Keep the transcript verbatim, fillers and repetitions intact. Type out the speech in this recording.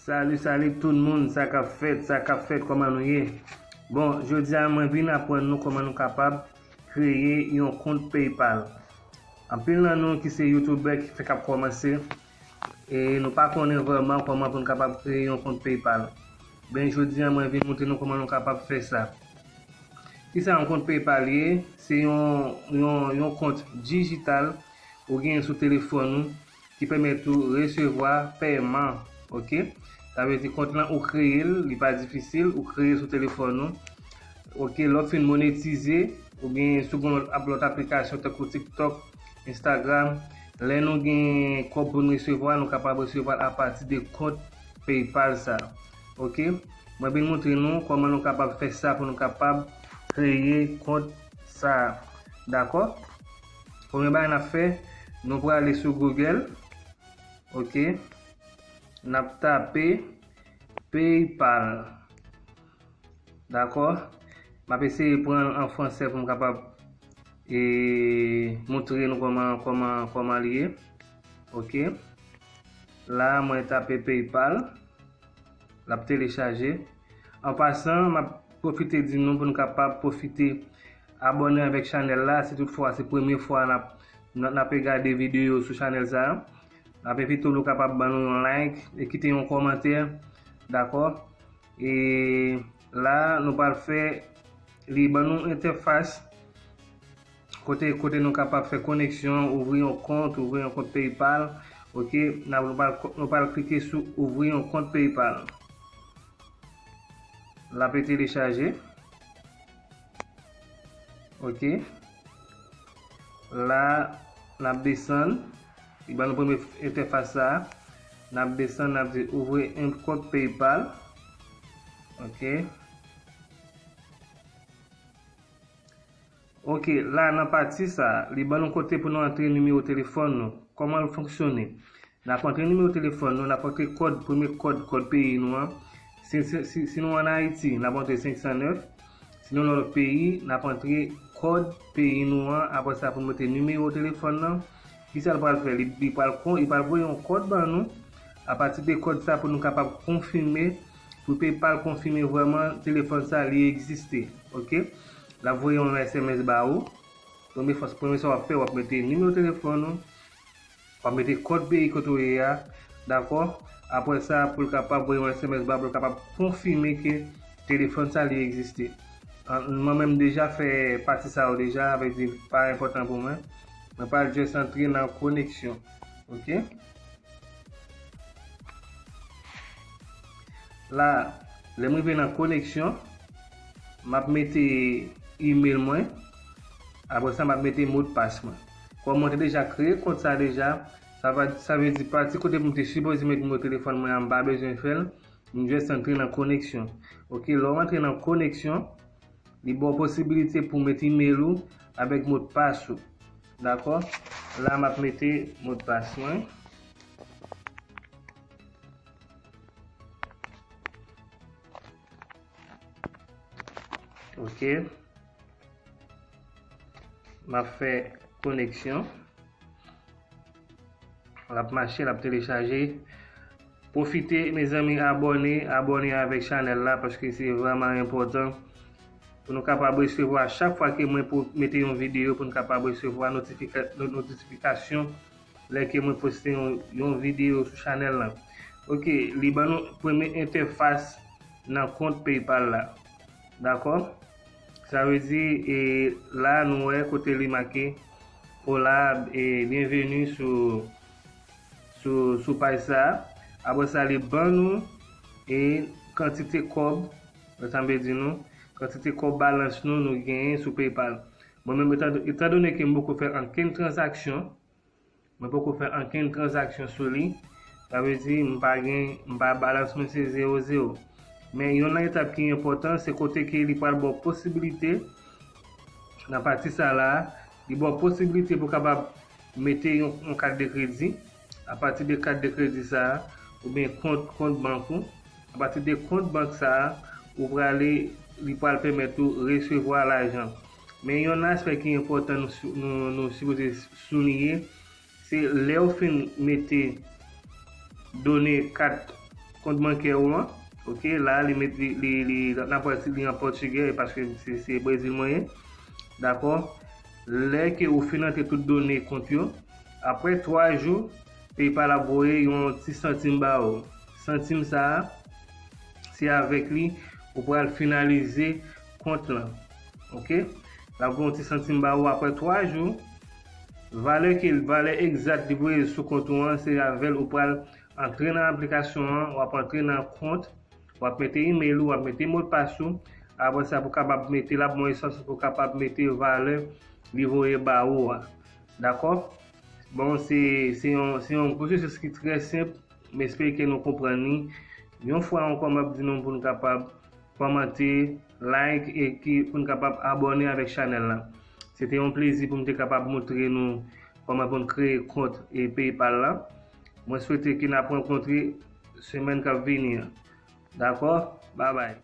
Salut, salut tout moun, sa k ap fèt, sa k ap fèt, kòman nou ye? Bon, jodi a mwen vin aprann nou kòman nou kapab kreye yon kont PayPal. Anpil nan nou ki se youtubè ki fèk ap kòmanse, e nou pa konnen vrèman kòman pou nou kapab kreye yon kont PayPal. Ben, jodi a mwen vin montre nou kòman nou kapab fè sa. Kisa yon kont PayPal ye? Se yon, yon, yon kont dijital ou genyen sou telefòn ou ki pèmèt ou resevwa pèman, oke? Sa vle di kont lan ou kreye l, li pa difisil, ou kreye sou telefòn ou. Oke, lè w fin monetize, oubyen si w gen lòt ap-, lòt aplikasyon tankou TikTok, Instagram, lè nou gen kòb pou n resevwa, nou kapab resevwa l apati de kont PayPal sa. Oke? Mwen vin montre nou kòman nou kapab fè sa pou nou kapab kreye kont sa. Dakò? Premye bagay n ap fè, nou prale sou Google. Oke? N ap tape PayPal. Dakò? M ap eseye pran l an fransè pou m kapab, e, montre nou kòman, kòman, kòman li ye. Oke? La, mwen tape PayPal. L ap telechaje. An pasan, m ap pwofite di nou pou nou kapab pwofite abòne avèk chanèl la, si toutfwa se premye fwa n ap, n ap, n ap gade videyo sou chanèl sa a. N ap envite w pou w kapab ban nou yon like e kite yon kòmantè. Dakò? E la, nou pral fè, li ban nou entèfas kote, kote nou kapab fè koneksyon, ouvri yon kont, ouvri yon kont PayPal. Oke, n ap, nou pral, nou pral klike sou ouvri yon kont PayPal. L ap telechaje. Oke. La, n ap desann. Li ban nou premye entèfas sa a. N ap desann, n ap di ouvri yon kont PayPal. Oke. Oke, la nan pati sa a, li ban nou kote pou nou antre nimewo telefòn nou. Kòman l fonksyone? N ap antre nimewo telefòn nou, n ap antre kòd, premye kòd, kòd peyi nou an. Si, si, si, si nou ann Ayiti, n ap antre senk san nèf. Si nou nan lòt peyi, n ap antre kòd peyi nou an. Apre sa, pou nou mete nimewo telefòn nan, kisa l pral fè? Li, li pral kon, li pral voye yon kòd ban nou. Apati de kòd sa, pou nou kapab konfime, pou PayPal konfime vrèman telefòn sa, li egziste. Oke? L ap voye yon S M S ba ou. Premye fwa, premye sa w ap fè, w ap mete nimewo telefòn ou, w ap mete kòd peyi kote w ye a, dakò? Apre sa, pou l kapab voye yon S M S ba, pou l kapab konfime ke telefòn sa li egziste. An, mwen menm deja fè pati sa yo deja, sa vle di pa enpòtan pou mwen. Mwen pral just antre nan koneksyon. Oke? La, lè m rive nan koneksyon, m ap mete email mwen. Apre sa, m ap mete modpas mwen. Kòm mwen te deja kreye kont sa deja, sa va, sa vle di pati kote pou m te sipoze mete nimewo telefòn mwen an, m pa bezwen fè l. M just antre nan koneksyon. Oke, lè w antre nan koneksyon, li ba w posibilite pou w mete email ou avèk modpas ou. Dakò? La, m ap mete modpas mwen. Oke. M ap fè koneksyon. L ap mache, l ap telechaje. Pwofite, mezanmi, abòne, abòne avèk chanèl la, paske se vrèman enpòtan pou nou kapab resevwa chak fwa ke mwen po-, mete yon videyo, pou nou kapab resevwa notifika-, no-, notifikasyon lè ke mwen poste yon, yon videyo sou chanèl la. Oke, li ban nou premye entèfas nan kont PayPal la. Dakò? Sa vle di, e, la nou wè kote li make, Hola, e, bienvenue sou, sou, sou paj sa a. Apre sa, li ban nou, e, kantite kòb, sa m vle di nou, kantite kòb balans nou, nou genyen sou PayPal. Mwen menm, etan, etan done ke m poko fè ankenn tranzaksyon, mwen poko fè ankenn tranzaksyon sou li, sa vle di m pa gen, m pa, balans mwen se zewo zewo. Men youn nan etap ki enpòtan, se kote ke li pral ba w posibilite, nan pati sa la, li ba w posibilite pou w kapab mete yon, yon kat de kredi, apati de kat de kredi sa a, oubyen kont, kont bank ou, apati de kont bank sa a, ou prale, li pral pèmèt ou resevwa lajan. Men yon aspè ki enpòtan nou sou-, nou, nou sipoze souliye, se lè w fin mete done kat kont bankè ou an. Ok, la li met li li li n ap wè si li an pòtigè paske se se Brezil mwen ye. Dakò? Lè ke ou fin antre tout done kont yo, apre twa jou, PayPal ap voye yon ti santim ba ou. Santim sa a, se avèk li ou pral finalize kont lan. Ok? L ap voye yon ti santim ba ou apre twa jou. Valè ke valè egzat li voye sou kont ou an, se avè l ou pral antre nan aplikasyon an, w ap antre nan kont, w ap mete email ou, w ap mete modpas ou. Apre sa, pou kapab mete, l ap voye sòs pou kapab mete valè li voye ba ou a. Dakò? Bon, se se yon se yon pwosesis ki trè senp. M espere ke nou konprann li. Yon fwa ankò, m ap di nou pou nou kapab kòmante, like, e ki pou nou kapab abòne avèk chanèl la. Se te yon plezi pou m te kapab montre nou kòman pou n kreye kont e PayPal la. Mwen swete ke n ap rankontre semèn k ap vini an. Dakò? Babay.